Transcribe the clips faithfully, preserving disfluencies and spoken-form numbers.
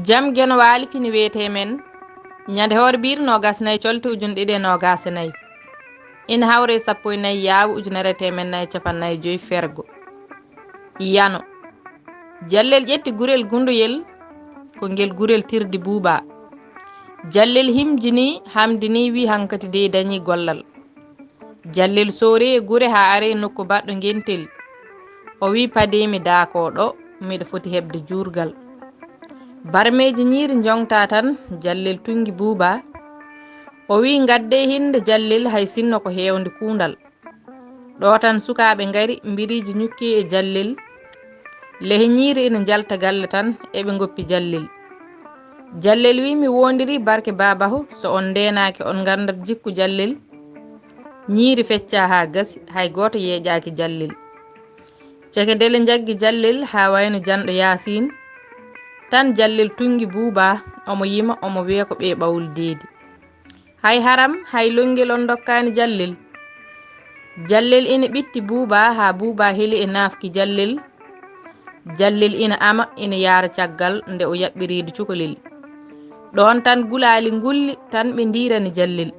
Jam Geno Waali fini wiyetee men, ñande hoore biir noogas nayi colte ujunɗe ɗiɗi e noogas e nayi. Ina hawre sappo e nayi yaawu ujunere e teemed nayi e capanɗe nayi e joy fergo. Yano. Jallel ƴetti gurel gundoyel, ko ngel gurel tirdi buuba. Jallel himjini, hamdini, wi hankati dey dañi gollal. Jallel soori e gure haa ari e nokku baɗɗo ngentel. O wi padee mi daakoo ɗo, miɗo foti heɓde juurgal. Barmeeji ñiiri njoŋta tan, Jallel tunngi buuba. O wi ngadde hinde Jallel hay sinno ko heewde kuundal. Ɗo tan sukaaɓe ngari, mbiriiji ñukki e Jallel. Lehe ñiiri ina njalta galle tan, eɓe ngoppi Jallel. Jallel wi mi wondiri barke baabahu, so on ndeenaaki on ngandat jikku Jallel. Ñiiri fecca haa gasi, hay gooto yeeƴaaki Jallel. Ceke dele njaggi Jallel haa wayno janɗo Yaasin. Tan Jallel tunngi buuba, omo yima, omo wiya ko ɓe ɓawli deedi. Hay haram, hay lonngel on ndokkaani Jallel. Jallel ina ɓitti buuba haa buuba heli e naafki Jallel. Jallel ina ama, ina yaara caggal nde o yaɓɓiriido cukalel. Ɗoon tan gulaali ngulli tan ɓe ndiirani Jallel.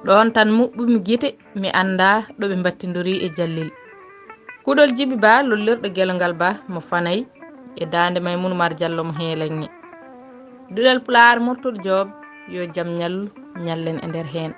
Ɗoon tan muɓɓumi gite, mi anndaa ɗo ɓe mbattindori e Jallel. Kuɗol Jibi Ba, lollirɗo Gelongal Ba mo Fanay, e daande Maymuuna Umar Jallo mo Heelaŋŋe. Duɗal Pulaar Murtuɗo Joob, yo jam ñallu, ñallen e nder heen.